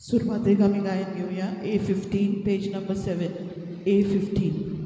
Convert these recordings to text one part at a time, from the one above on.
सुरवातेक आमी गायन घेवया A15 page number 7 A15.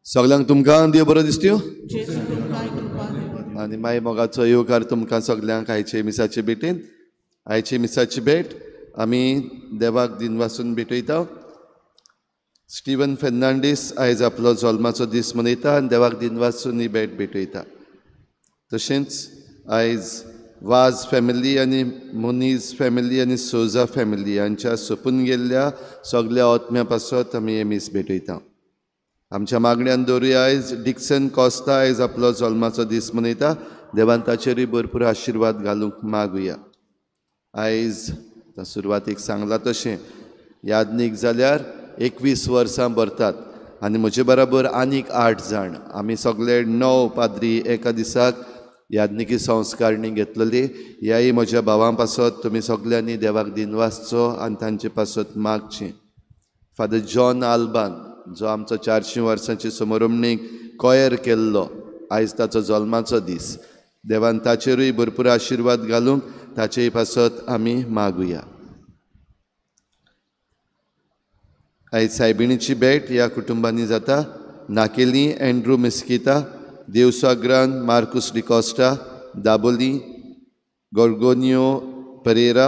सगळ्यांक तुमकां देव बरो दिसत्यो आनी मागीर मोगाचो येवकार तुमकां सगळ्यांक आयचे मिसाचे भेटेन. आयचे मिसाची भेट आमी देवाक दिनवासून भेटयता. स्टीवन फेर्नांडीस आयज आपलो जल्माचो दीस मनयता आनी देवाक दिनवासून ही भेट भेटयता. तशेंच आयज वाज फॅमिली आनी मुनीज फॅमिली आनी सोजा फॅमिली हांच्या सोंपून गेल्ल्या सगळ्या आत्म्या पासत आमी हे मीस भेटयता. आमच्या मागण्यान दवरुया आयज डिक्सन कॉस्ता आयज आपलो जल्माचो दीस मनयता. देवान ताचेरूय भरपूर आशिर्वाद घालूंक मागुया. आयज सुरवातीक सांगलां तशें यादनीक जाल्यार 21 वर्सां भरतात आनी म्हजे बराबर आनीक 8 जाण आमी सगळे 9 पाद्री एका दिसाक यादनिकी संस्कारणी घेतलेली. ह्याय म्हज्या भावां पासत तुमी सगळ्यांनी देवाक दिनवासचो आनी तांचे पासत मागचें. फादर जॉन आल्बान जो आमचो 400 वर्सांची समारंभणीक कोयर केल्लो आयज ताचो जल्माचो दीस. देवान ताचेरूय भरपूर आशिर्वाद घालूंक ताचेय पासत आमी मागुया. आयज सायबिणीची भेट ह्या कुटुंबांनी जाता. नाकेली Andrew Mesquita, देवसाग्रान Marcus D'Costa, Dabolim Gorgonio Pereira,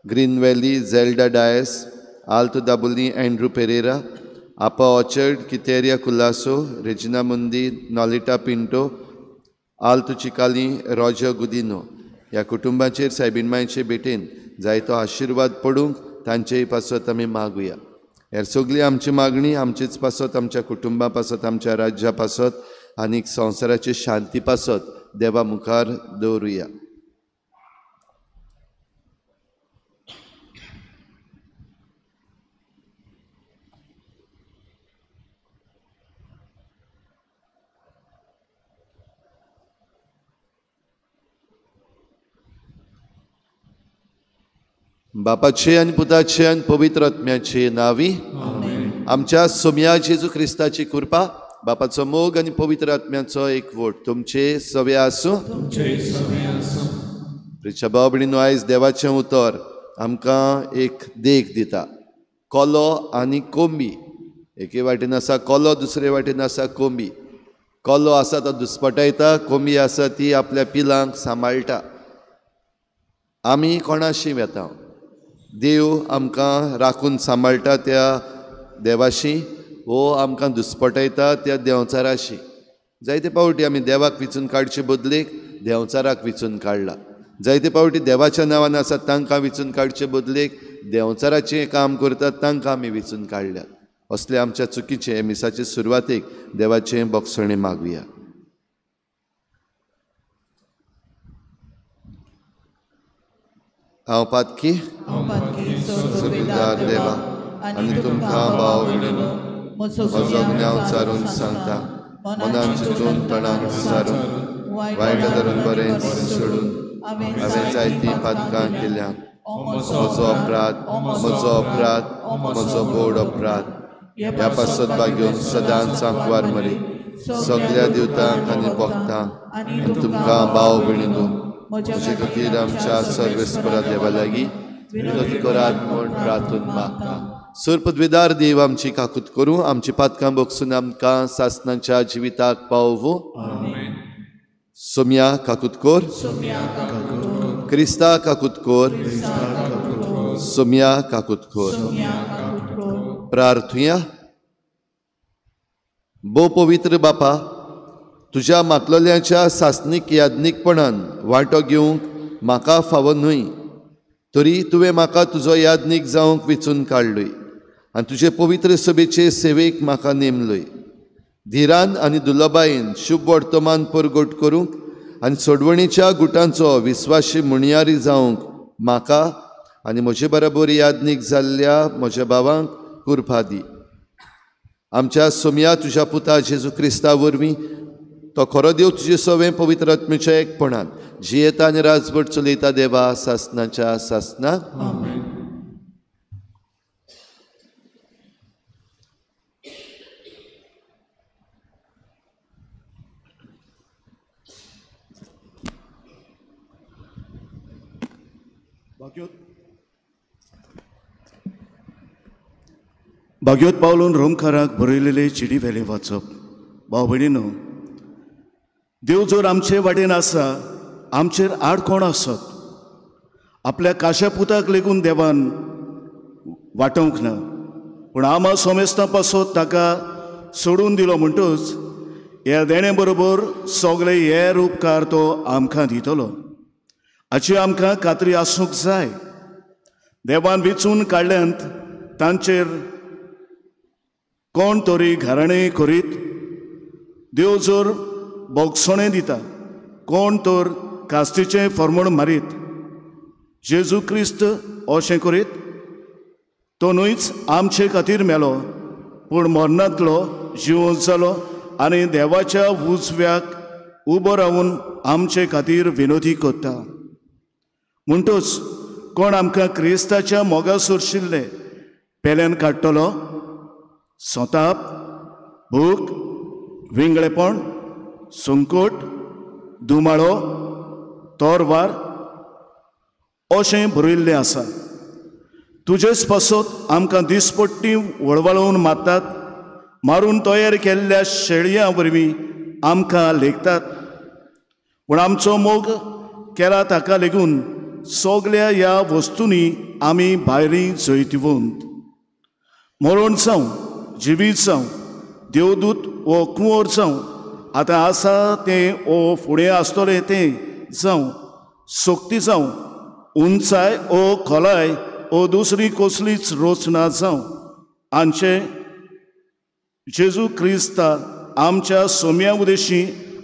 Green Valley Zelda Dias, Alto Dabolim Andrew Pereira, Apa Orchard Quiteria Colaco, Regina Mundi Nolita Pinto, Alto Chicalim Roger Godinho ह्या कुटुंबाचेर सायबीण मांयचे भेटेन जायतो आशिर्वाद पडूंक तांचेय पासत आमी मागुया. हेर सगळी आमची मागणी आमचेच पासत, आमच्या कुटुंबा पासत, आमच्या राज्या पासत आनी संवसाराची शांती पासत देवा मुखार दवरुया. बापाचे आनी पुताचे आनी पवित्र आत्म्याचे नावी आमच्या सोम्या जेजू क्रिस्ताची कृपा, बापाचो मोग आनी पवित्र आत्म्याचो एकवट तुमचे सवे आसूं. प्रिच्या भाव भयणींनो, आयज देवाचें उतर आमकां एक देख दिता. कोलो आनी कोंबी, एके वाटेन आसा कोलो, दुसरे वाटेन आसा कोंबी. कोलो आसा तो दुस्पटायता, कोंबी आसा ती आपल्या पिलांक सांबाळटा. आमी कोणाशी वेता, देव आमकां राखून सांबाळटा त्या देवाशी, वो आमकां दुस्पटायता त्या देंवचाराशी. जायते पावटी आमी देवाक विचून काडचे बदलेक देंवचाराक विचून काडला. जायते पावटी देवाच्या नांवान आसा तांकां विचून काडचे बदलेक देंवचाराचें काम करतात तांकां आमी विचून काडल्यात. असले आमच्या चुकीचे मिसाचे सुरवातेक देवाचें बोगसणें मागुया. हांव पातकी सुबेदार देवा आनी तुमकां भाव भयणींनो म्हजो गुन्यांव चारून सांगता. मनान चिंतून तणान सारून वायट धरून बरें सोडून हांवें जायतीं पातकां केल्या. म्हजो अपराध, म्हजो अपराध, म्हजो गोड अपराध. ह्या पासत भाग्योन सदांच सांकवार मरी सगळ्या दिवतांक आनी भक्तांक आनी तुमकां भाव भयणींनो म्हजे खातीर आमच्या सर्वेस्परा देवा लागीं विनोदी करात म्हूण प्रार्थून मागता. सर्पद्वेदार देव आमची काकूत करूं, आमची पातकां बगसून आमकां सासणाच्या जिविताक पावोवं. सोम्या काकूत कोर, क्रिस्ता काकूत कोर, सोम्या काकूत कोर. प्रार्थुया. भोव पवित्र बापा, तुज्या मातलोल्याच्या सासणीक याज्ञीकपणान वांटो घेवंक म्हाका फावो न्हय, तरी तुवें म्हाका तुजो याज्ञीक जावंक वेंचून काडलोय आनी तुजे पवित्र सभेचे सेवेक म्हाका नेमलोय. धिरान आनी दुर्लभायेन शुभ वर्तमान परगट करूंक आनी सोडवणीच्या गुटांचो विस्वाशी म्हणयारी जावंक म्हाका आनी म्हजे बरोबर याज्ञीक जाल्ल्या म्हज्या भावांक कृपा दी. आमच्या सोम्या तुज्या पुता जेजू क्रिस्ता वरवीं तो खरो देव तुजे सवें पवित्र आत्म्याच्या एकपणान जियेता आनी राजवट चलयता देवा सासणाच्या सासणाक. भाग्योत पावलून रोमकाराक बरयलेले चिटी वेले वाचप. भाव भयणीनो, देव जर आमचे वाटेन आसा, आमचेर आड कोण आसत? आपल्या काश्या पुताक लेगून देवान वाटोवंक ना, पूण आमा सोमेस्तां पासत ताका सोडून दिलो. म्हणटूच ह्या देणे बरोबर सगळे हेर उपकार तो आमकां दितलो हाची आमकां खात्री आसूंक जाय. देवान वेंचून काडल्यांत तांचेर कोण तरी घराणें करीत देव जर बोगसणें दिता, कोण तर कास्तीचें फॉर्मण मारीत, जेजू क्रिस्त अशें करीत तो न्हयच आमचे खातीर मेलो, पूण मरणांतलो जिवंत जालो आनी देवाच्या उजव्याक उबो रावन आमचे खातीर विनोदी करता. म्हणटूच कोण आमकां क्रिस्ताच्या मोगा सोरशिल्ले पेल्यान काडटलो? सोताप, भूक, विंगळेपण, संकट, दुमाळो, तोरवार अशें बरयिल्लें आसा. तुजेच पासत आमकां दिसपट्टी वळवळोवन मारतात, मारून तयार केल्ल्या शेळयां वरवीं आमकां लेखतात. पूण आमचो मोग केला ताका लेगून सगल्या ह्या वस्तूंनी आमी भायरी जैतिवंत. मरण जावं, जिवीत जावं, देवदूत वो कुंवर जावं, आतां आसा तें ओ फुडें आसतलें तें जावं, सक्ती जावं, उंचाय ओ खोलाय ओ दुसरी कसलीच रचना जावं, आमचे जेजू क्रिस्ता आमच्या सोम्या उदेशी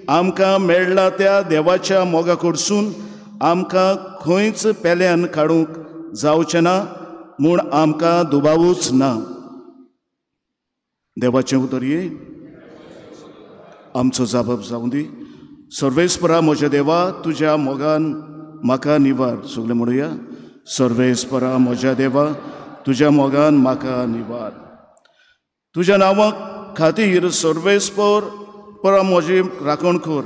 आमकां मेळ्ळा त्या देवाच्या मोगा कडसून आमकां खंयच पेल्यान काडूंक जावचें ना म्हूण आमकां दुबावूच ना. देवाचें उतर ये आमचो जाबाब जावं दी. सर्वेस्परा म्हज्या देवा, तुज्या मोगान म्हाका निवार. सगळें म्हणुया, सर्वेस्परा म्हज्या देवा, तुज्या मोगान म्हाका निवार. तुज्या नांवा खातीर सर्वेस्पर परा म्हजी राखण कर.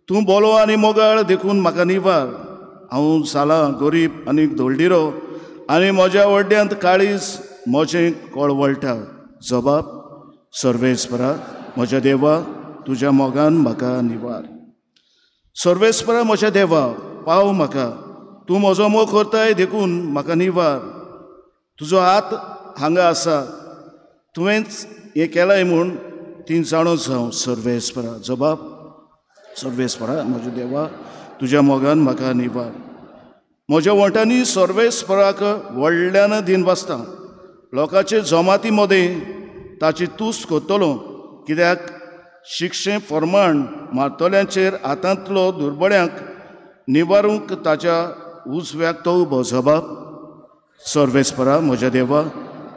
तूं बोलो आनी मोगाळ देखून म्हाका निवार. हांव जालां गरीब आनी धोलडिरो आनी म्हज्या वड्ड्यांत काळीज म्हजें कळवळटा. जबाब, सर्वेस्परा म्हज्या देवा, तुज्या मोगान म्हाका निवार. सर्वेस्परा म्हज्या देवा, पाव म्हाका. तूं म्हजो मोग करताय देखून म्हाका निवार. तुजो हात हांगा आसा, तुवेंच हें केलाय म्हूण ती जाणो जावं. सर्वेस्परा. जबाब, सर्वेस्परा म्हज्या देवा, तुज्या मोगान म्हाका निवार. म्हज्या वंटांनी सर्वेस्पराक व्हडल्यान दिन वाचता. लोकांचे जमाती मदें ताची तुस्त करतलो, कित्याक शिक्षे फर्माण मारतल्यांचेर हातांतलो दुर्बळ्यांक निवारूंक ताच्या उजव्याक तो उबो. जबाब, सर्वेस्परा म्हज्या देवा,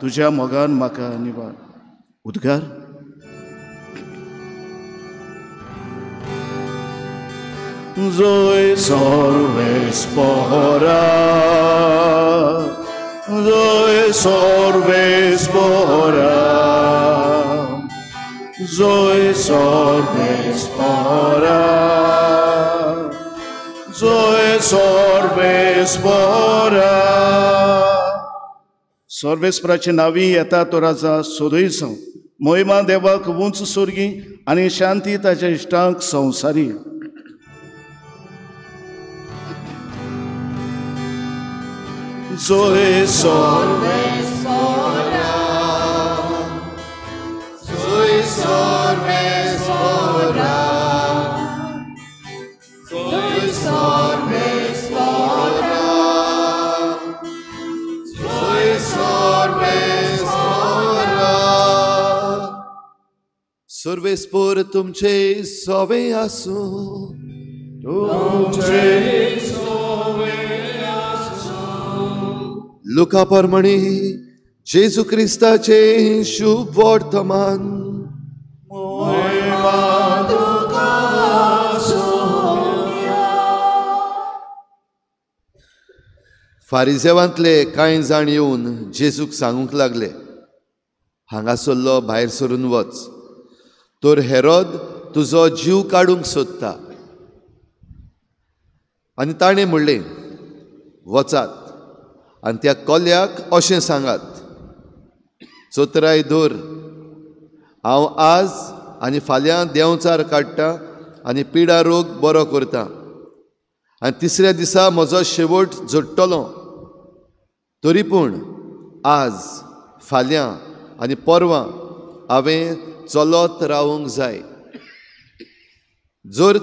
तुज्या मोगान म्हाका निवार. उद्गार. जय सर्वेस्परा, जय सर्वेस्परा, जय सर्वेस्परा, जय सर्वेस्परा, सर्वेस्पराचे नांवी येता तो राजा सोदय जावं. मोहिमा देवाक उंच सोर्गी आनी शांती ताच्या इश्टांक संवसारी. जोय सर्वेस्परा, जोय सर्वेस्परा, जोय सर्वेस्परा, जोय सर्वेस्परा. सर्वेस्पर तुमचे सोवे आसूं. तुमचे सोवे आसूं. लुका परमणी जेजू क्रिस्ताचे शुभ वर्तमान. मोहिमा तुका सोम्या. फारिजेवांतले कांय जाण येवन जेजूक सांगूंक लागले, हांगासरलो भायर सरून वच, तर हेरोद तुजो जीव काडूंक सोदता. आनी ताणें म्हणलें, वचात आनी त्या कोल्याक अशें सांगात, चोतराय दवर, हांव आज आनी फाल्यां देंवचार काडटा आनी पिडा रोग बरो करता आनी तिसऱ्या दिसा म्हजो शेवट जोडटलो. तरी पूण आज, फाल्यां आनी परवां हांवें चलत रावूंक जाय. जर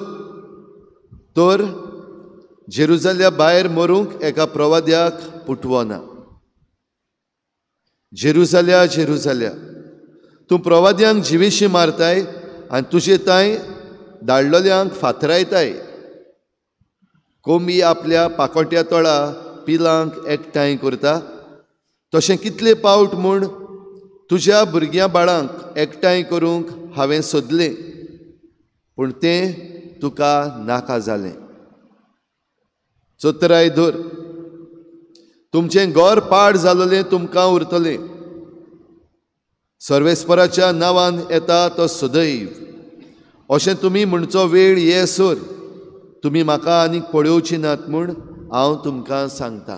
तर जेरुजाल्या भायर मरूंक एका प्रवाद्याक पुटवना. जेरुजाल्या, जेरुजाल्या, तूं प्रवाद्यांक जिवेशी मारताय आनी तुजे तांय धाडलोल्यांक फातरायताय. कोंबी आपल्या पाकोट्या तळा पिलांक एकठांय करता तशें कितले पावट म्हूण तुज्या भुरग्यां बाळांक एकठांय करूंक हांवें सोदलें, पूण तें तुका नाका जालें. चोतराय धर, तुमचें घर पाड जालोलें तुमकां उरतलें. सर्वेस्पराच्या नांवान येता तो सदैव अशें तुमी म्हणचो वेळ ये सर तुमी म्हाका आनीक पळोवची नात म्हूण हांव तुमकां सांगता.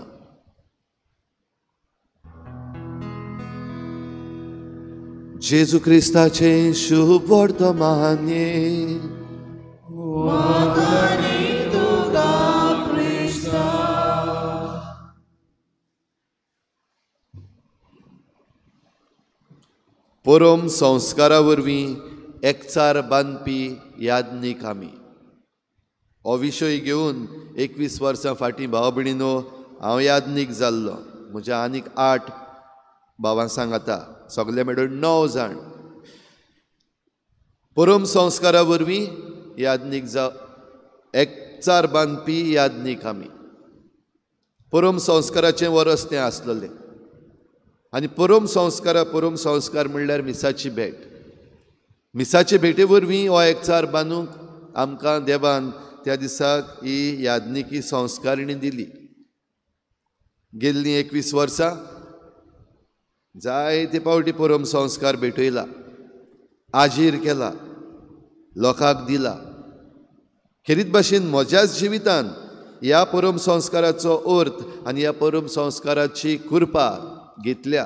जेजू क्रिस्ताचें शुभ वर्तमान. परम संस्कारा वरवीं एकचार बांदपी याज्ञीक आमी. हो विशय घेवन 21 वर्सां फाटीं भाव भयणीनो हांव याज्ञीक जाल्लो. म्हज्या आनीक 8 भावां सांगाता, सगळे मेळून 9 जाण. परम संस्कारा वरवीं याज्ञीक जाव एकचार बांदपी याज्ञीक आमी. परम संस्काराचें वरस तें आसलेलें. आनी परम संस्कार म्हणल्यार मिसाची भेट. मिसाचे भेटे वरवीं हो एकचार बांदूंक आमकां देवान त्या दिसाक ही याज्ञिकी संस्कारणी दिली. गेल्लीं 21 वर्सां जायते पावटी परम संस्कार भेटयला, आजीर केला, लोकांक दिला. खेरीत भाशेन म्हज्याच जिवितान ह्या परम संस्काराचो अर्थ आनी ह्या परम संस्काराची कृपा घेतल्या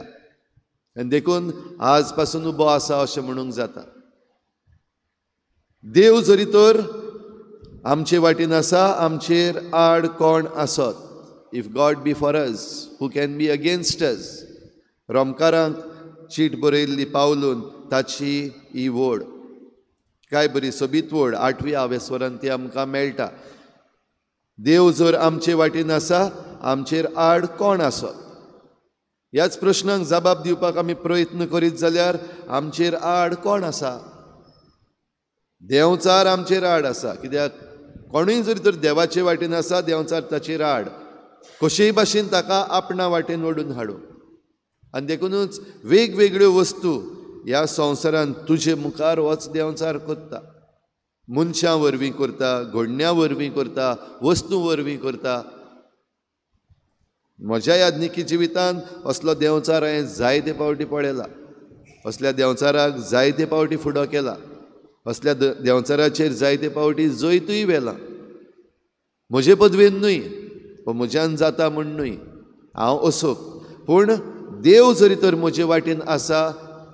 आनी देखून आज पासून उबो आसा अशें म्हणूंक जाता. देव जरी तर आमचे वाटेन आसा, आमचेर आड कोण आसत? If God be for us, who can be against us? रोमकारांक चीट बरयल्ली पावलून ताची ही वोड काय बरी सोबीत वोड 8वी आवेस्वरान ती आमकां मेळटा. देव जर आमचे वाटेन आसा, आमचेर आड कोण आसत? ह्याच प्रश्नांक जबाब दिवपाक आमी प्रयत्न करीत जाल्यार आमचेर आड कोण आसा? देंवचार आमचेर आड आसा. कित्याक कोणूय जरी तर देवाचे वाटेन आसा, देंवचार ताचेर आड. कशेय भाशेन ताका आपणा वाटेन ओडून हाडूं. आनी देखुनूच वेगवेगळ्यो वस्तू ह्या संवसारान तुजे मुखार वच देंवचार करता. मनशां वरवीं करता, घडण्यां वरवीं करता, वस्तू वरवीं करता. म्हज्या याज्ञिकी जिवितान असलो देंवचार हांवें जायते पावटी पळयला. असल्या देंवचाराक जायते पावटी फुडो केला. असल्या देंवचाराचेर जायते पावटी जैतूय व्हेला. म्हजे पदवेन न्हय, म्हज्यान जाता म्हूण न्हय, हांव असोक, पूण देव जरी तर म्हजे वाटेन आसा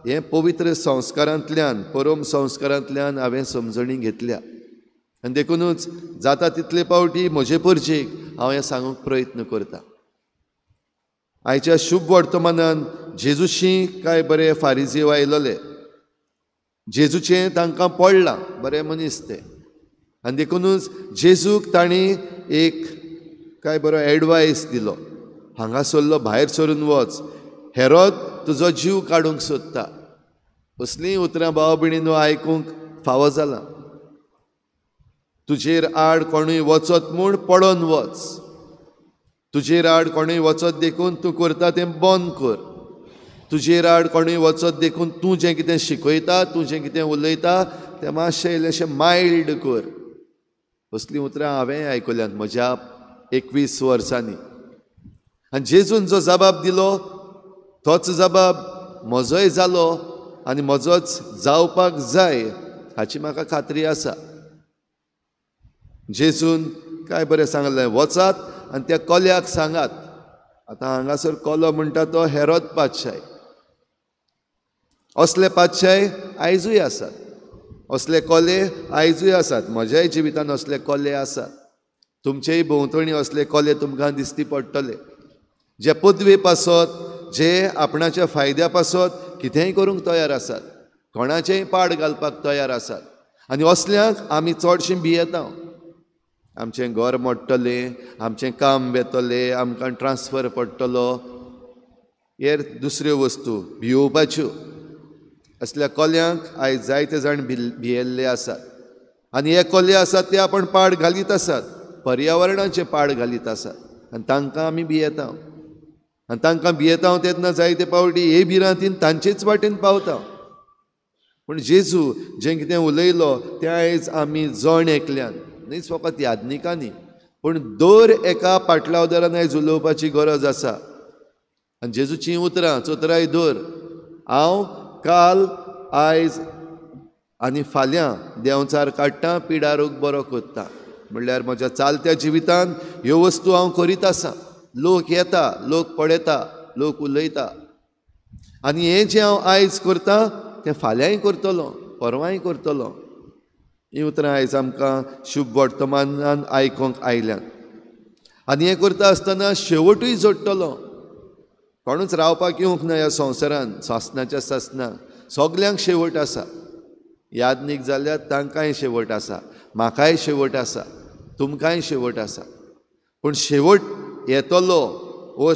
हें पवित्र संस्कारांतल्यान, परम संस्कारांतल्यान हांवें समजणी घेतल्या. आनी देखुनूच जाता तितले पावटी म्हजे परजेक हांव हें सांगूंक प्रयत्न करता. आयच्या शुभ वर्तमानान जेजूशी कांय बरे फारिजीव आयलोले, जेजूचें तांकां पडलां, बरे मनीस ते. आनी देखुनूच जेजूक तांणी एक काय बरो एडवायस दिलो, हांगासरलो भायर सरून वच, हेरोद तुजो जीव काडूंक सोदता. असलीं उतरां भाव भयणीनो आयकूंक फावो जालां. तुजेर आड कोणूय वचत म्हूण पडोन वच, तुजेर आड कोणूय वचत देखून तूं करता तें बंद कर, तुजेर आड कोणूय वचत देखून तूं जें कितें शिकयता, तूं जें कितें उलयता तें मातशें इल्लेशें मायल्ड कर. असलीं उतरां हांवें आयकल्यांत म्हज्या 21 वर्सांनी. आनी जेजून जो जबाब दिलो तोच जबाब म्हजोय जालो आनी म्हजोच जावपाक जाय हाची म्हाका खात्री आसा. जेजून काय बरें सांगलें, वचात आनी त्या कोल्याक सांगात. आतां हांगासर कोलो म्हणटा तो हेरोद पातशाय. असले पातशाय आयजूय आसात, असले कोले आयजूय आसात. म्हज्याय जिवितान असले कोले आसात, तुमचेय भोंवतणी असले कोले तुमकां दिसती पडटले, जे पदवे पासत, जे आपणाच्या फायद्या पासत कितेंय करूंक तयार आसात, कोणाचेय पाड घालपाक तयार आसात. आनी असल्यांक आमी चडशीं भियेता. आमचें घर मोडटलें, आमचें काम वेतलें, आमकां ट्रान्सफर पडटलो, हेर दुसऱ्यो वस्तू भियोवपाच्यो. असल्या कोल्यांक आयज जायते जाण भियेल्ले आसात. आनी हे कोले आसात ते आपण पाड घालीत आसात, पर्यावरणाचें पाड घालीत आसात आनी तांकां आमी भियेता. आनी तांकां भियेता तेन्ना जायते पावटी हे भिरांतीन तांचेच वाटेन पावता. पूण जेजू जें कितें उलयलो तें आयज आमी जण एकल्यान, न्हीच फकत याज्ञिकांनी, पूण दर एका पाटलावदारान आयज उलोवपाची गरज आसा. आनी जेजूचीं उतरां चोतराय दर, हांव काल आयज आनी फाल्यां देंवचार काडटा, पिडारोग बरो करता. म्हणल्यार म्हज्या चालत्या जिवितान ह्यो वस्तू हांव करीत आसा. लोक येता, लोक पळयता, लोक उलयता आनी हें जें हांव आयज करता तें फाल्यांय करतलो, परवांय करतलो. हीं उतरां आयज आमकां शुभ वर्तमानान आयकूंक आयल्यात. आनी हें करता आसतना शेवटूय जोडटलो. कोणूच रावपाक येवंक ना ह्या संवसारान, सासणाच्या सासणाक सगल्यांक शेवट आसा. याज्ञीक जाल्यार तांकांय शेवट आसा, म्हाकाय शेवट आसा, तुमकांय शेवट आसा. पूण शेवट येतलो वो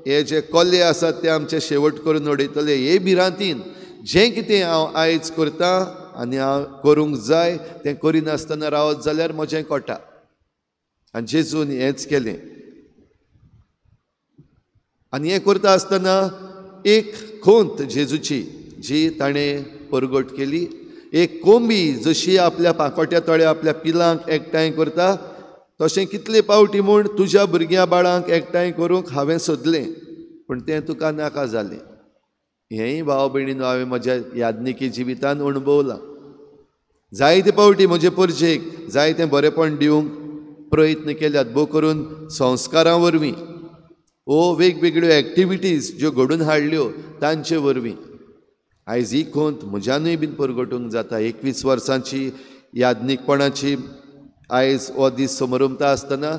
हे जे कोले आसात ते आमचे शेवट करून उडयतले हे भिरांतीन जें कितें हांव आयज करतां आनी हांव करूंक जाय तें करिनासतना रावत जाल्यार म्हजें कोटा. आनी जेजून हेंच केलें. आनी हें करता आसतना एक खोंत जेजूची जी ताणें परगट केली, एक कोंबी जशी आपल्या पांकोट्या तळ्या आपल्या पिलांक एकठांय करता तशें कितले पावटी म्हूण तुज्या भुरग्यां बाळांक एकठांय करूंक हांवें सोदलें पूण तें तुका नाका जालें. हेंय भाव भयणीनो हांवें म्हज्या याज्ञिकी जिवितान अणभवलां. जायते पावटी म्हजे परजेक जायतें बरेपण दिवंक प्रयत्न केल्यात, भोव करून संस्कारां वरवीं ओ वेगवेगळ्यो एक्टिविटीज ज्यो घडून हाडल्यो तांचे वरवीं. आयज ही खोंत म्हज्यानूय बीन परगटूंक जाता. 21 वर्सांची याज्ञिकपणाची आयज हो दीस समरमता आसतना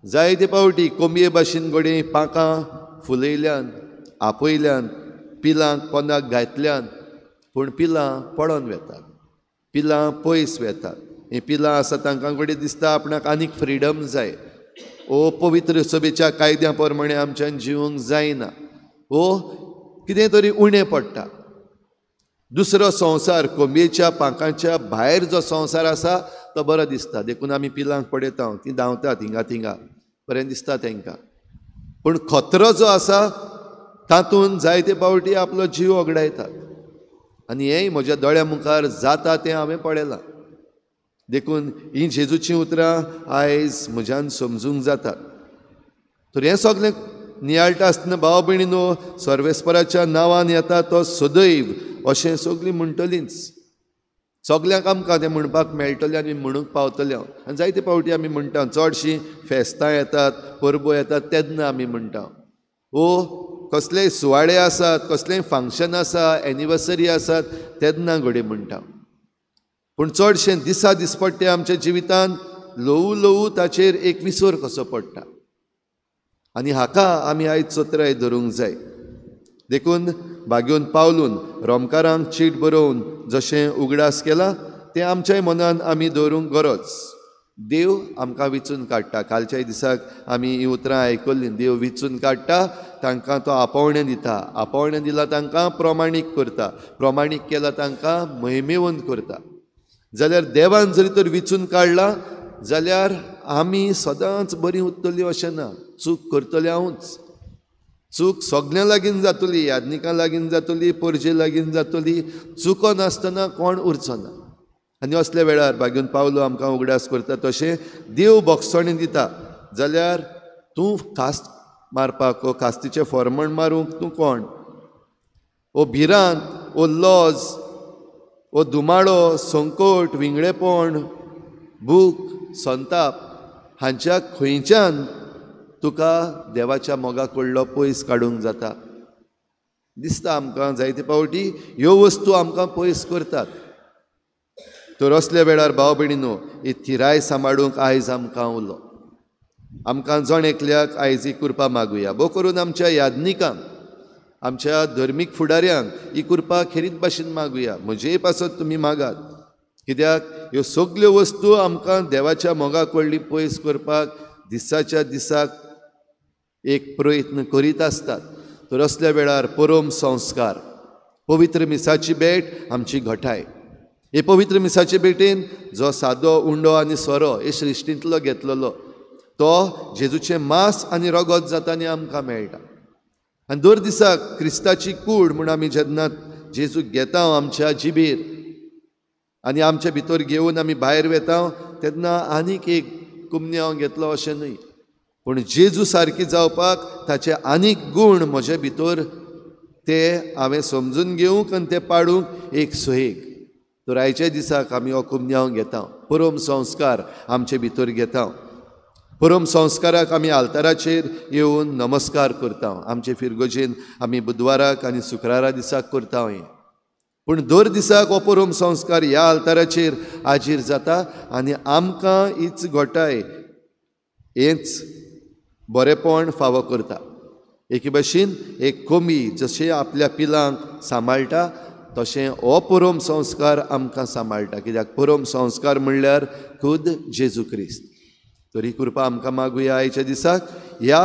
जायते पावटी कोंबये भाशेन घडये पांखां फुलयल्यान, आपयल्यान, पिलांक पोंदाक घातल्यान, पूण पिलां पडोन वेतात, पिलां पयस वेतात. हीं पिलां आसा तांकां घडये दिसता आपणाक आनीक फ्रिडम जाय, ओ पवित्र सभेच्या कायद्या प्रमाणे आमच्यान जिवंक जायना, ओ कितें तरी उणें पडटा. दुसरो संवसार कोंबयेच्या पांखांच्या भायर जो संवसार आसा तो बरो दिसता, देखून आमी पिलांक पळयता तीं धांवतात हिंगा थिंगा, बरें दिसता तांकां. पूण खतरो जो आसा तातूंत जायते पावटी आपलो जीव ओगडायतात. आनी हेंय म्हज्या दोळ्या मुखार जाता तें हांवें पळयलां. देखून हीं जेजूचीं उतरां आयज म्हज्यान समजूंक जातात. तर हें सगळें नियाळटा आसतना भाव भयणीनो सर्वेस्पराच्या नांवान येता तो सदैव अशें सगळीं म्हणटलींच. सगल्यांक आमकां तें म्हणपाक मेळटलें आनी म्हणूंक पावतलें. आनी जायते पावटी आमी म्हणटा, चडशीं फेस्तां येतात, परबो येतात तेन्ना आमी म्हणटा, ओ कसलेय सुवाळे आसात, कसलेय फंक्शन आसा, एनिवर्सरी आसात तेन्ना घडये म्हणटा. पूण चडशें दिसा दिसपट्टे आमच्या जिवितांत ल्हवू ल्हवू ताचेर एक विसर कसो पडटा आनी हाका आमी आयज चत्राय धरूंक जाय. देखून भाग्योन पावलून रोमकारांक चीट बरोवन जशें उगडास केला तें आमच्याय मनान आमी दवरूंक गरज. देव आमकां विचून काडटा. कालच्याय दिसाक आमी हीं उतरां आयकल्लीं. देव विचून काडटा तांकां, तो आपोवणें दिता, आपोवणें दिलां तांकां प्रमाणीक करता, प्रमाणीक केलां तांकां महिमेवंत करता. जाल्यार देवान जरी तर विचून काडला जाल्यार आमी सदांच बरीं उरतलीं अशें ना. चूक करतले हांवूच, चूक सगल्यां लागीं जातली, यादनिकां लागीं जातली, परजे लागीं जातली, चुको नासतना कोण उरचो ना. आनी असल्या वेळार भाग्योन पावलो आमकां उगडास करता तशें देव बोगसणी दिता जाल्यार तूं खास्त मारपाक ओ खास्तीचें फॉर्मण मारूंक तूं कोण? ओ भिरांत, ओ लॉज, ओ धुमाळो, संकट, विंगळेपण, भूक, संताप हांच्या खंयच्यान तुका देवाच्या मोगा कडलो पयस काडूंक जाता. दिसता आमकां जायते फावटी ह्यो वस्तू आमकां पयस करतात. तर असल्या वेळार भाव भयणीनो ही थिराय सांबाळूंक आयज आमकां उलो. आमकां जण एकल्याक आयज ही कृपा मागुया. भोव करून आमच्या यादनिकांक, आमच्या धर्मीक फुडाऱ्यांक ही कृपा खेरीत भाशेन मागुया. म्हजेय पासत तुमी मागात, कित्याक ह्यो सगल्यो वस्तू आमकां देवाच्या मोगा कडली पयस करपाक दिसाच्या दिसाक एक प्रयत्न करीत आसतात. तर असल्या वेळार परम संस्कार, पवित्र मिसाची भेट आमची घटाय. हे पवित्र मिसाचे भेटेन जो सादो उंडो आनी सोरो हे सृश्टींतलो घेतलेलो तो जेजूचें मांस आनी रगत जाता आनी आमकां मेळटा. आनी दर दिसाक क्रिस्ताची कूड म्हूण आमी जेन्ना जेजूक घेता आमच्या जिबेर आनी आमच्या भितर घेवन आमी भायर वेता तेन्ना आनीक एक कुमन्यांव घेतलो अशें न्हय, पूण जेजू सारकी जावपाक ताचे आनीक गूण म्हजे भितर ते हांवें समजून घेवंक आनी ते पाडूंक एक सोयेक. तर आयच्या दिसाक आमी हो कुमन्यांव घेता, परम संस्कार आमचे भितर घेता. परम संस्काराक आमी आल्ताराचेर येवन नमस्कार करता. आमचे फिरगोजेन आमी बुधवाराक आनी शुक्रारा दिसाक करता हें, पूण दर दिसाक हो परम संस्कार ह्या आल्ताराचेर हाजीर जाता आनी आमकां हीच घटाय, हेंच बरेपण फावो करता. एके भाशेन एक कोंबी जशें आपल्या पिलांक सांबाळटा तशें हो परम संस्कार आमकां सांबाळटा. कित्याक परम संस्कार म्हणल्यार खुद जेजू क्रिस्त. तरी कृपा आमकां मागुया आयच्या दिसाक ह्या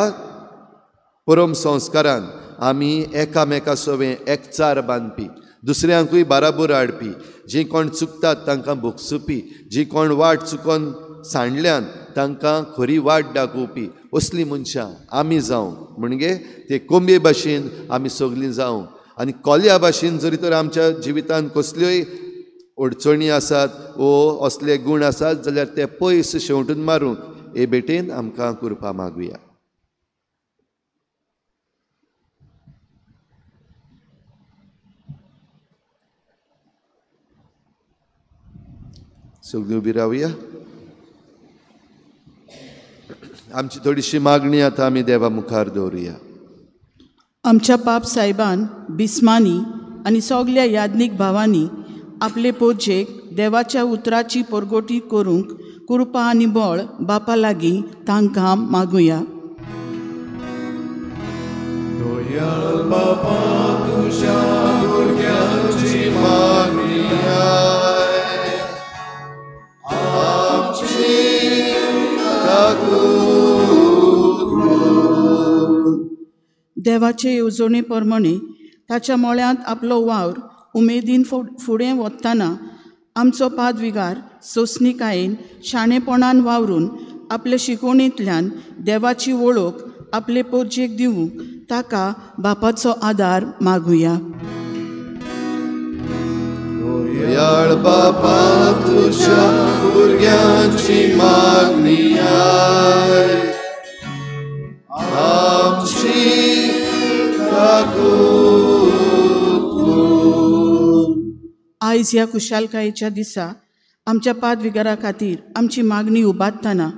परम संस्कारान आमी एकामेका सवें एकचार बांदपी, दुसऱ्यांकूय बाराबोर हाडपी, जीं कोण चुकतात तांकां भोगसुपी, जीं कोण वाट चुकोन सांडल्यान तांकां खरी वाट दाखोवपी असलीं मनशां आमी जावं. म्हणजे ते कोंबये भाशेन आमी सगलीं जावं आनी कोल्या भाशेन जरी तर आमच्या जिवितांत कसल्योय अडचणी आसात वो असले गूण आसात जाल्यार ते पयस शेंवटून मारूंक हे भेटेन आमकां कृपा मागुया. सगळीं उबी रावया. आमची थोडीशी मागणी आतां आमी देवा मुखार दवरुया. आमच्या पाप साहेबान, बिस्मानी आनी सगल्या याज्ञीक भावांनी आपले पोजेक देवाच्या उतराची परगोटी करूंक कृपा आनी बळ बापा लागीं तांकां मागुया. बापा तुज्या भुरग्यांची मागणी आमची देवाचे येवजणे प्रमाणे ताच्या मळ्यांत आपलो वावर उमेदीन फुडें वतना आमचो पादविगार सोंसणीकायेन शाणेपणान वावरून आपले शिकवणींतल्यान देवाची वळख आपले पोरजेक दिवंक ताका बापाचो आदार मागुया. दयाळ बापा तुज्या भुरग्यांची मागणी आमची आयज ह्या खुशालकायेच्या दिसा आमच्या पादविगारा खातीर आमची मागणी उबारतना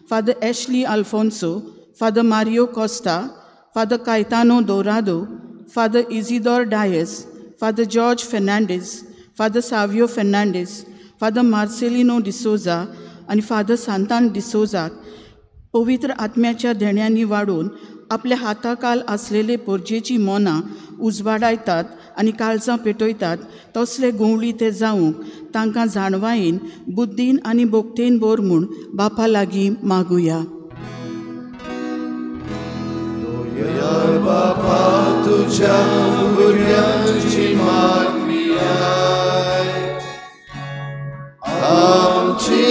Father Ashley Alfonso, Father Mario Costa, Father Caetano Dourado, Father Isidore Dias, Father George Fernandes, Father Savio Fernandes, Father Marcelino D'Souza आनी फादर सांतान डिसोजाक पवित्र आत्म्याच्या देण्यांनी वाडोवन आपल्या हाताकाल आसलेले पोरजेची मनां उजवाडायतात आनी काळजां पेटयतात तसले गोंवळी ते जावंक तांकां जाणवायेन बुद्दीन आनी बोगतेन बोर म्हूण बापा लागीं मागुया. बापा तुझ्या भुरग्यांची मागणी आमची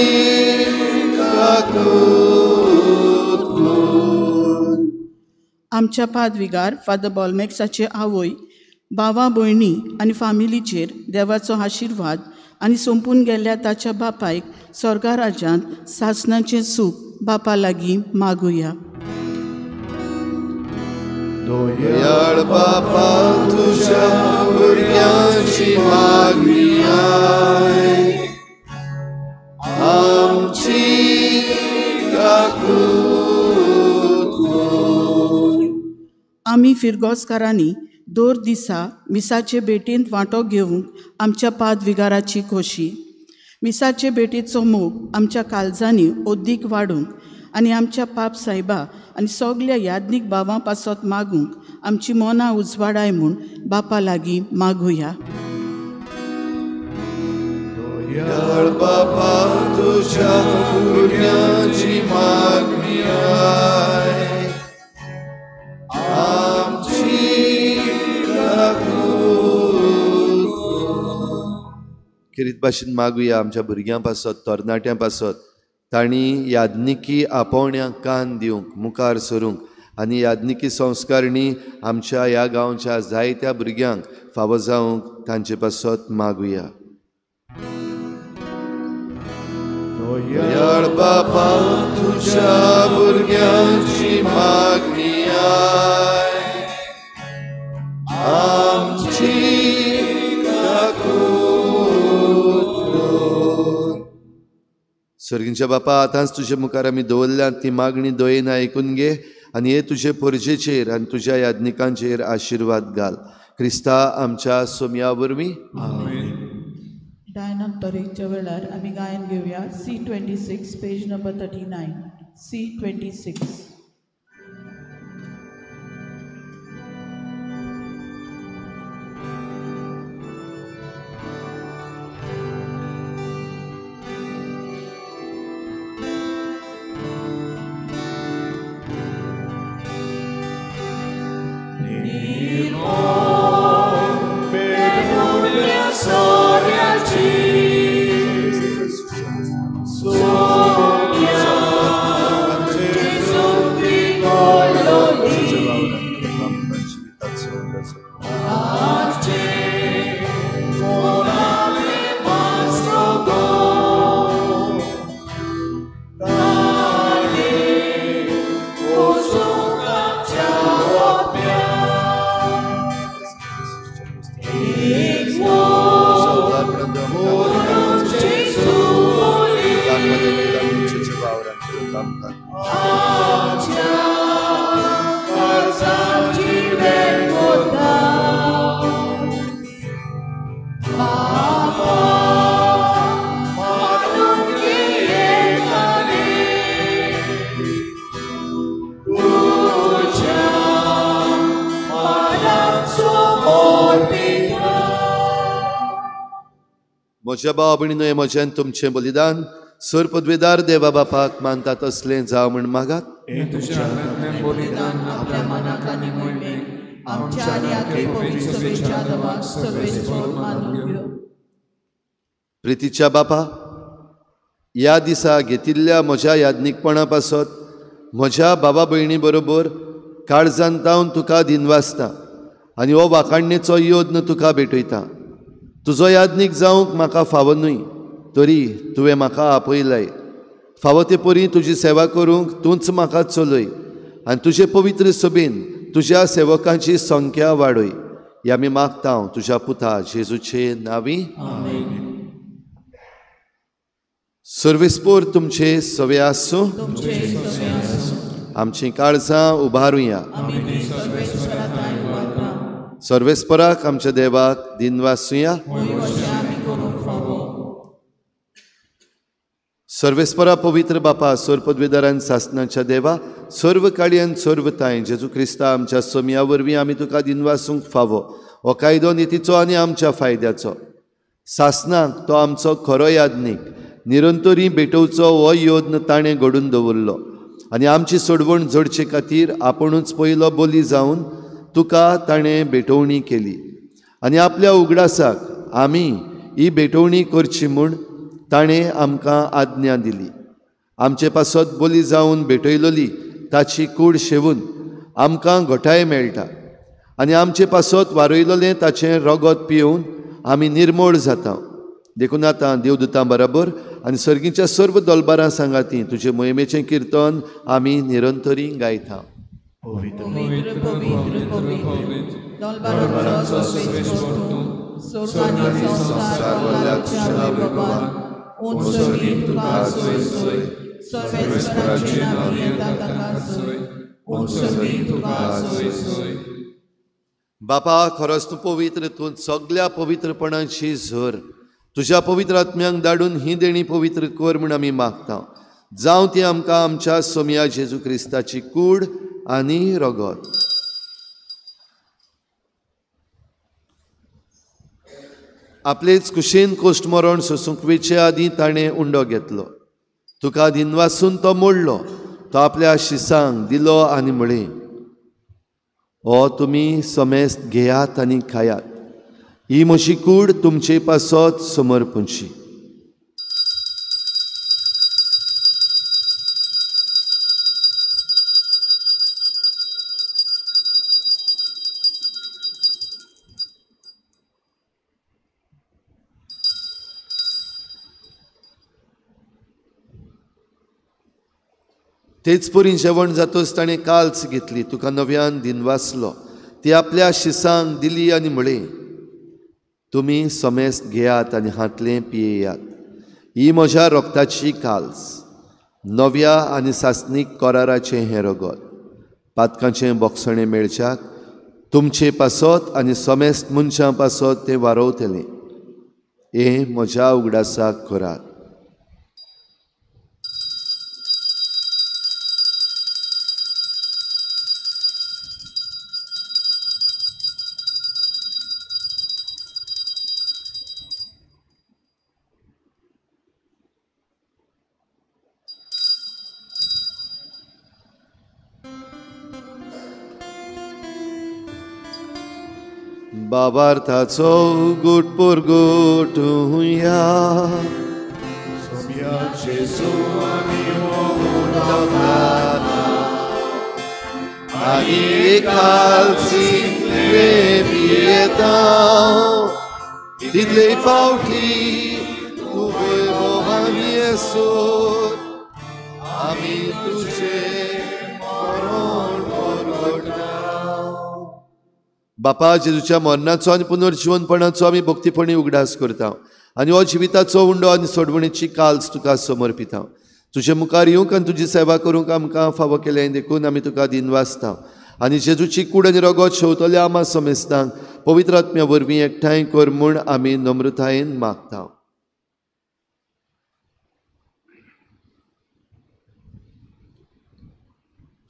काकूत कर. आमच्या पादविगार फादर बॉलमॅक्साचे आवय, भावा भयणी आनी फामिलीचेर देवाचो आशिर्वाद आनी सोंपून गेल्ल्या ताच्या बापायक स्वर्गा राज्यांत सासणाचें सूख बापा लागीं मागुया. दयाळ बापा तुझ्या भुरग्यांची मागणी आमची काकूत कर. आमी फिरगोजकारांनी दर दिसा मिसाचे भेटींत वांटो घेवंक आमच्या पादविगाराची खोशी, मिसाचे भेटीचो मोग आमच्या काळजांनी ओद्दीक वाडूंक आनी आमच्या पाप सायबा आनी सगल्या याज्ञीक भावां पासत मागूंक आमची मनां उजवाडाय म्हूण बापा लागीं मागुया. दयाळ बापा तुझ्या भुरग्यांची मागणी आमची काकूत कर. खेरीत भाशेन मागुया आमच्या भुरग्यां पासत, तरणाट्यां पासत, तांणी याज्ञिकी आपोवण्यांक कान दिवंक मुखार सरूंक आनी याज्ञिकी संस्कारणी आमच्या ह्या गांवच्या जायत्या भुरग्यांक फावो जावंक तांचे पासत मागुया. दयाळ बापा तुझ्या भुरग्यांची मागणी आमची काकूत कर. सर्गींच्या बापा, आतांच तुजे मुखार आमी दवरल्यात ती मागणी दयेन आयकून घे आनी हे तुजे पोरजेचेर आनी तुज्या याज्ञिकांचेर आशिर्वाद घाल. क्रिस्ता आमच्या सोमया वरवीं. डायना तरेकच्या वेळार आमी गायन घेवया. C26 page number 39. C26. म्हज्या भाव भयणीनो, म्हजें तुमचें बलिदान सर पदवेदार देवा बापाक मानतात असलें जावं म्हूण मागात. प्रितीच्या बापा, ह्या दिसा घेतिल्ल्या म्हज्या याज्ञिकपणा पासत म्हज्या बाबा भयणी बरोबर काळजान तावन तुका दिनवासता आनी हो वाखाणणेचो यत्न तुका भेटयता. तुजो याज्ञीक जावंक म्हाका फावो न्हय, तरी तुवें म्हाका आपयलाय. फावो ते परी तुजी सेवा करूंक तूंच म्हाका चलय आनी तुजे पवित्र सभेन तुज्या सेवकांची संख्या वाडय. ह्या आमी मागता हांव तुज्या पुता जेजूचे नांवी. सर्वेस्पोर तुमचे सवे आसूं. आमचीं काळजां उबारुया. सर्वेस्पराक आमच्या देवाक दिनवासुया. सर्वेस्परा पवित्र बापा, सर्व पदवेदारान सासनाच्या देवा, सर्व काळयान सर्व ताय जेजू क्रिस्ता आमच्या सोमया वरवीं आमी तुका दिनवासूंक फावो. हो कायदो नितीचो आनी आमच्या फायद्याचो. सासनाक तो आमचो खरो याज्ञीक निरंतरी भेटोवचो हो योद्न ताणें घडून दवरलो आनी आमची सोडवण जोडचे खातीर आपुणूच पयलो बोली जावन तुका ताणें भेटवणी केली आनी आपल्या उगडासाक आमी ही भेटवणी करची म्हूण ताणें आमकां आज्ञा दिली. आमचे पासत बोली जावन भेटयलोली ताची कूड शेवून आमकां घटाय मेळटा आनी आमचे पासत वारयलोलें ताचें रगत पिवन आमी निर्मोळ जाता. देखून आतां देवदूतां बराबर आनी सर्गीच्या सर्व दलबारां सांगाती तुजे मोहिमेचें किर्तन आमी निरंतरी गायता. बापा, खरोच तूं पवित्र, तूं सगल्या पवित्रपणाची झर. तुज्या पवित्र आत्म्यांक धाडून ही देणी पवित्र कर म्हूण आमी मागता. जावं ती आमकां आमच्या सोमया जेजू क्रिस्ताची कूड आनी रगत. आपलेच कुशीन कोश्ट मरण सोसूंक वेचे आदीं ताणें उंडो घेतलो. तुका दिनवासून तो मोडलो, तो आपल्या शिसांक दिलो आनी म्हळें, हो तुमी समेस्त घेयात आनी खायात, ही म्हजी कूड तुमचे पासत समर्पणची. तेच परी जेवण जातच ताणें काल्स घेतली, तुका नव्यान दिनवासलो, ती आपल्या शिसांक दिली आनी म्हळें, तुमी समेस्त घेयात आनी हातलें पियेयात, ही म्हज्या रगताची काल्स, नव्या आनी सासणीक कराराचें हें रगत, पातकांचें बोगसणें मेळच्याक तुमचे पासत आनी समेस्त मनशां पासत तें वारोवतलें. हें म्हज्या उगडासाक करात. बाबार्थाचो गुट पुरगुट हुया आनी कालसिंतले पियेता तितले फावटी तूं वैभवान येसर आमी तुजें मरण परगटा. बापा, जेजूच्या मरणाचो आनी पुनर्जिवनपणाचो आमी भक्तीपणी उगडास करता आनी हो जिविताचो उंडो आनी सोडवणेची काल्स तुका समर्पिता. तुजे मुखार येवंक आनी तुजी सेवा करूंक आमकां फावो केलें देखून आमी तुका दिनवासता आनी जेजूची कूड आनी रगत शेवतल्या आमा समेस्तांक पवित्र आत्म्या वरवीं एकठांय कर म्हूण आमी नम्रतायेन मागता.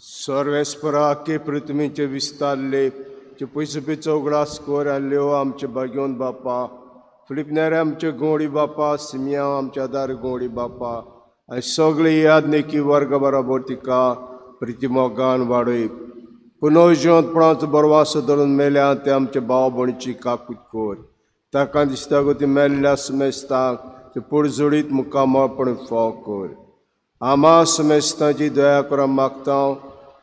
सर्वेस्परा के पृथ्वीचे विस्तारले पयसुपेचो उगडास कोर आसल्यो आमचे भाग्योन बापा, फिलिपनेरे आमचे गोडी बापा, सिमिया आमच्या आदार गोडी बापा आनी सगळे याद नेकी वर्ग बराबर तिका प्रितिमोगान वाडय. पुनर्जिवंतपणाचो बरवासो धरून मेल्या ते आमचे भाव भयणीची काकूत कोर. ताका दिसता गो ती मेल्ल्या समेस्तांक ते पुडजोडीत मुखामळपण फाव कर. आमा समेस्तांची दया करा मागता.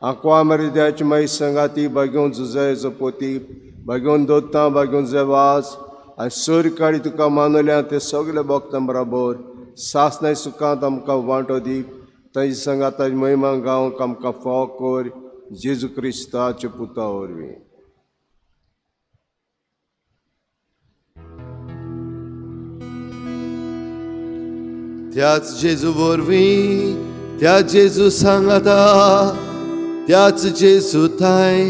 आंकवा मरिद्याची माई संगाती भाग्योन जुजय जपोती भाग्योन दोत्ता भाग्योन जेवास आनी सोर काडी तुका मानवल्या ते सगळे भक्तां बराबर सासनाय सुखांत आमकां वांटो दी. तांची संगाताची महिमा गावंक आमकां फाव कर जेजू क्रिस्ताच्या पुता वरवीं. त्याच जेजू वरवीं, त्या जेजू सांगाता, त्याच जेजू थांय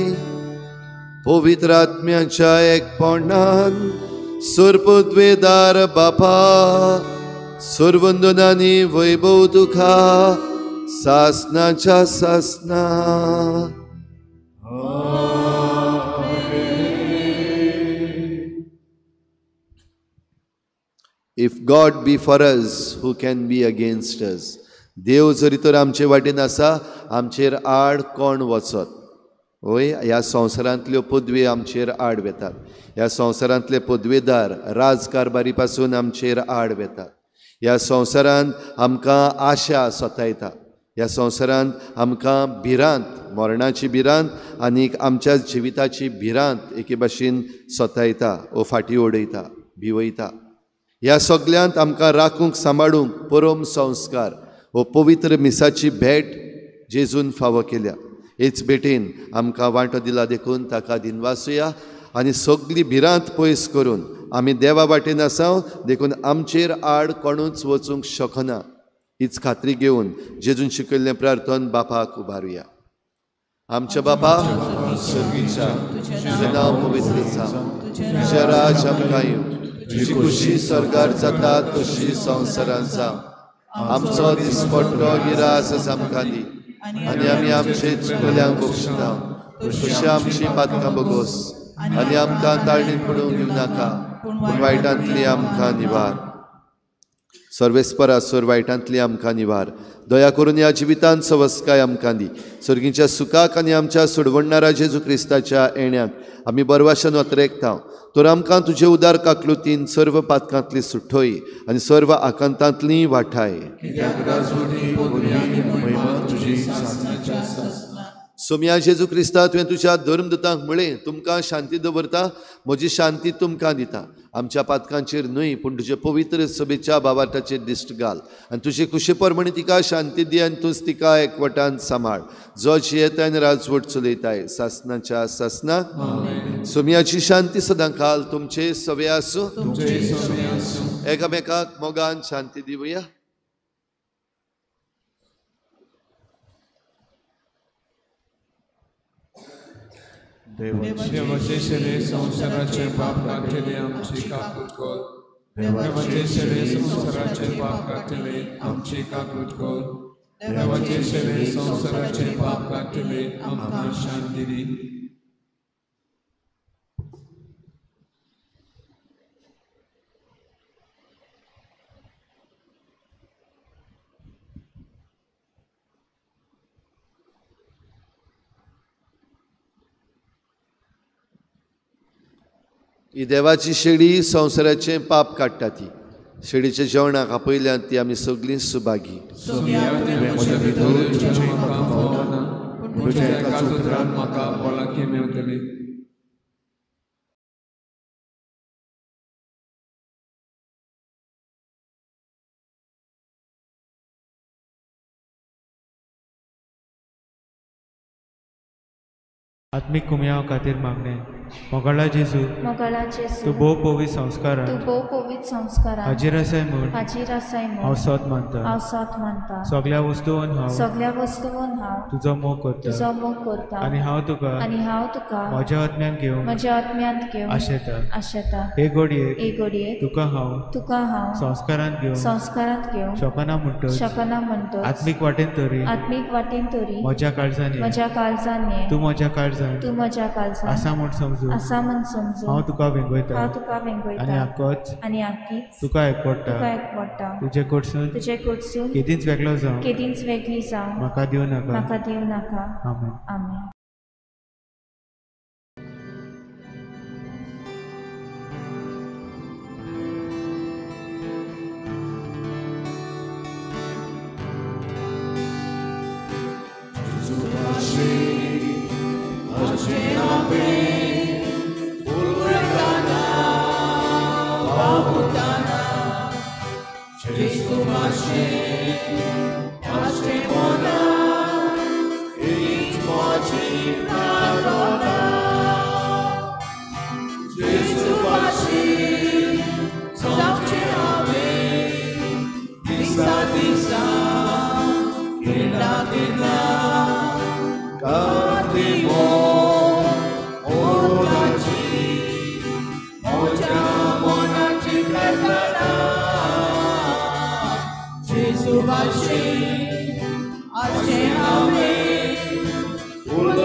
पवित्र आत्म्याच्या एकपणान सुरपुद्वेदार बापा सुरवंदनानी वैभव तुका सासनाच्या सासना. If God be for us, who can be against us? देव जरी तर आमचे वाटेन आसा, आमचेर आड कोण वचत? वय, ह्या संवसारांतल्यो पदवी आमचेर आड वेतात, ह्या संवसारांतले पदवेदार राजकारभारी पासून आमचेर आड वेतात, ह्या संवसारांत आमकां आशा सतायता, ह्या संवसारांत आमकां भिरांत, मरणाची भिरांत आनीक आमच्या जिविताची भिरांत एके भाशेन सतायता ओ फाटी उडयता, भिवयता. ह्या सगल्यांत आमकां राखूंक सांबाळूंक परम संस्कार हो पवित्र मिसाची भेट जेजून फावो केल्या. हेच भेटेन आमकां वांटो दिला देखून ताका दिनवासुया आनी सगली भिरांत पयस करून आमी देवा वाटेन आसाव देखून आमचेर आड कोणूच वचूंक शकना हीच खात्री घेवन जेजून शिकयल्लें प्रार्थन बापाक उबारुया. आमच्या बापा सर्गीच्या, तुजें नांव पवित्र जावं, तुजें राज आमकां येवं, तुजी खुशी स्वर्गार जाता तशी संवसारांत जावं. आमचो दिसपट्टो गिरास आमकां दी आनी आमी आमचे चुकल्यांक बक्षिता तशी आमची पातकां बगोस आनी आमकां ताळणीत पडूंक दिवं नाका, पूण वायटांतली आमकां निवार. सर्वेस्परा सोर वायटांतली आमकां निवार. दया करून ह्या जिवितांत सवस्काय आमकां दी. सर्गीच्या सुखाक आनी आमच्या सोडवणणारा जेजू क्रिस्ताच्या येण्याक आमी बरवाशन वतरेकता. तर आमकां तुजे उदार काकलुतीन सर्व पातकांतली सुठोय आनी सर्व आकांतांतली वाठाय. सोम्या जेजू क्रिस्ता, तुवें तुज्या धर्मदूतांक म्हळें, तुमकां शांती दवरता, म्हजी शांती तुमकां दिता. आमच्या पातकांचेर न्हय पूण तुजे पवित्र सभेच्या बाबाटाचेर दिश्ट घाल आनी तुजे खुशे प्रमाणे तिका शांती दी आनी तूंच तिका एकवटान सांबाळ, जो जियेताय आनी राजवट चलयताय सासनाच्या सासना. सोम्याची शांती सदां काल तुमचे सवे आसूं. एकामेकाक मोगान शांती दिवया. देवाचे शरीर संवसाराचे पाप काडटले आमची काकूत कर. देवाचे शरीर संवसाराचे पाप काडटले आमची काकूत कर. देवाचे शरीर संवसाराचे पाप काडटले आमकां शांती दी. ही देवाची शेळी संवसाराचें पाप काडटा. ती शेळीच्या जेवणाक आपयल्यान ती आमी सगळीं सुभागी. आत्मीक कुमयाव खातीर मागणें. मोगाळा जेजू, तूं भोव पवित्र संस्कारान हाजीर आसाय म्हूण हांव सत मानता. सगळ्या वस्तून हांव तुजो मोग करता आनी हांव तुका म्हज्या आत्म्यान घेवंक आशेता. हे घडयेक तुका हांव संस्कारांत घेवंक शकना म्हणटच आत्मीक वाटेन तरी म्हज्या काळजान ये, तूं म्हज्या काळजान आसा म्हूण समजू हांव तुका वेंगयता आनी आक्कीच तुका एकवटा. तुजे कडसून केदींच वेगळो जावं म्हाका दिवं नाका. आमेन. Disa, disa, kena, kena,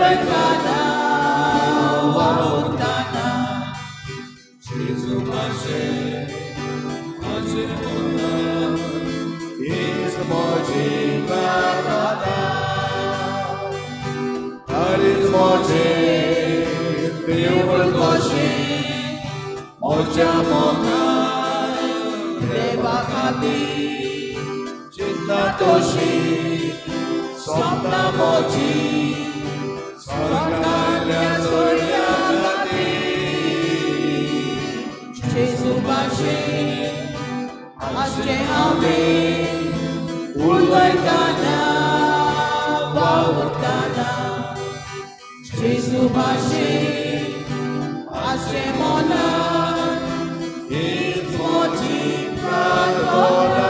उलयताना वावुरताना जेजू भाशेन आसचें मनान हीच म्हजी प्रार्थना काळीज म्हजें देवूळ कशें म्हज्या मोगान देवा खातीर चिंता तशी सपनां म्हजी स्वर्गांतल्या सोयऱ्यां खातीर जेजू भाशेन आसचें हांवें उलयताना वावुरताना जेजू भाशेन आसचें मनान हीच म्हजी प्रार्थना.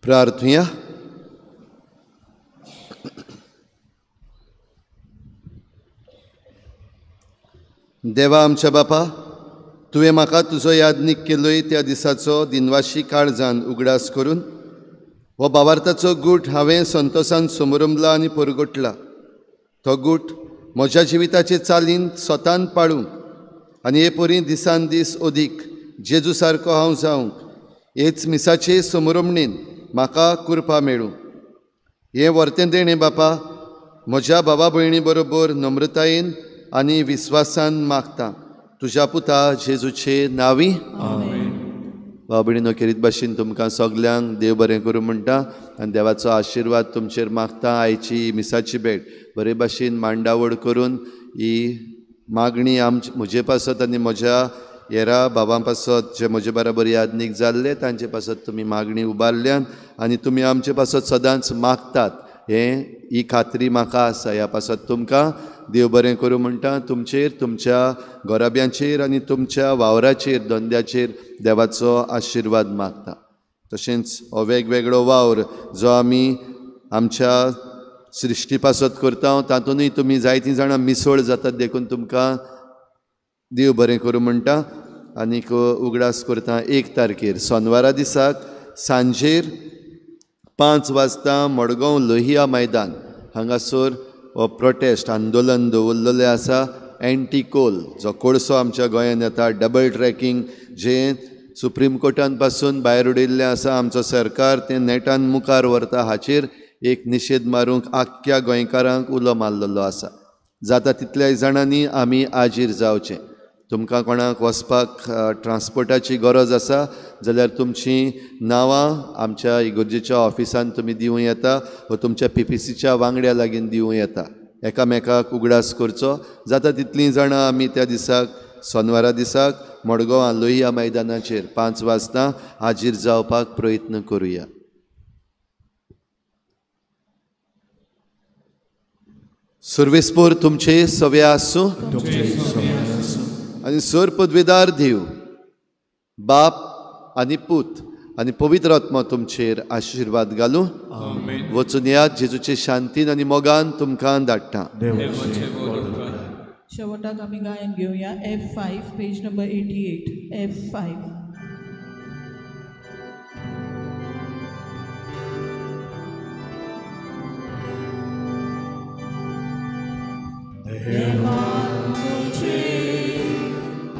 प्रार्थुया. देवा आमच्या बापा, तुवें म्हाका तुजो यादनीक केलोय त्या दिसाचो दिनवाशी काळजान उगडास करून हो बावार्थाचो गूट हांवें संतोसान समरंबला आनी परगटला. तो गूट म्हज्या जिविताचे चालीन स्वतान पाळूंक आनी हे परी दिसान दीस अदीक जेजू सारको हांव जावंक हेच मिसाचे समरमणेन म्हाका कृपा मेळूं. हें वर्तें देणें बापा म्हज्या बाबा भयणी बरोबर नम्रतायेन आनी विस्वासान मागता तुज्या पुता जेजूचे नांवी. भाव भयणीनो, खेरीत भाशेन तुमकां सगल्यांक देव बरें करूं म्हणटा आनी देवाचो आशिर्वाद तुमचेर मागता. आयची मिसाची भेट बरे भाशेन मांडावळ करून ही मागणी आमची म्हजे पासत आनी म्हज्या हेरा बाबां पासत जे म्हजे बराबर यादनीक जाल्ले तांचे पासत तुमी मागणी उबारल्यान आनी तुमी आमचे पासत सदांच मागतात हें ही खात्री म्हाका आसा. ह्या पासत तुमकां देव बरें करूं म्हणटा. तुमचेर, तुमच्या घराब्यांचेर आनी तुमच्या वावराचेर, धंद्याचेर देवाचो आशिर्वाद मागता. तशेंच हो वेगवेगळो वावर जो आमी आमच्या सृश्टी पासत करता तातूंतय तुमी जायतीं जाणां मिसळ जातात देखून तुमकां देव बरें करूं म्हणटा. आनीक उगडास करता 1 तारखेर सोनवारा दिसाक सांजेर 5 वाजता मडगांव लोहिया मैदान हांगासर हो प्रोटेस्ट आंदोलन दवरलेलें आसा. एंटी कोल जो कोळसो आमच्या गोंयांत येता, डबल ट्रॅकिंग जें सुप्रीम कोर्टान पासून भायर उडयल्लें आसा, आमचो सरकार तें नेटान मुखार व्हरता हाचेर एक निशेध मारूंक आख्ख्या गोंयकारांक उलो मारलेलो आसा. जाता तितल्या जाणांनी आमी आजीर जावचें. तुमकां कोणाक वचपाक ट्रान्सपोर्टाची गरज आसा जाल्यार तुमचीं नांवां आमच्या इगर्जेच्या ऑफिसान तुमी दिवं येता वा तुमच्या पीपीसीच्या वांगड्या लागीं दिवं येता. एकामेकाक उगडास करचो. जाता तितलीं जाणां आमी त्या दिसाक सोनवारा दिसाक मडगांव लोहिया मैदानाचेर 5 वाजता हाजीर जावपाक प्रयत्न करुया. सर्वेस्पोर तुमचे सवे आसूं आनी सर पदवेदार देव बाप आनी पूत आनी पवित्र आत्मा तुमचेर आशिर्वाद घालूं. वचून यात जेजूचे शांतीन आनी मोगान तुमकां धाडटा. शेवटाक आमी गायन घेवया F5 page number 88 F5. देवान तुझे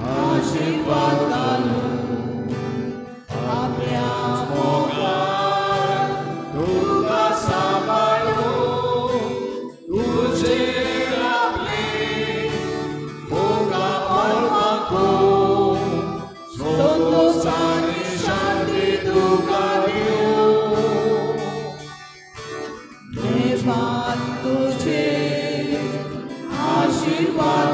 आशीर्वाद घालूं आपल्या मोगान तुका सांबाळूं तुझे आपले मोगा पर्वाकूं संतोष आनी शांती तुका दिवं. देवान तुझे आशीर्वाद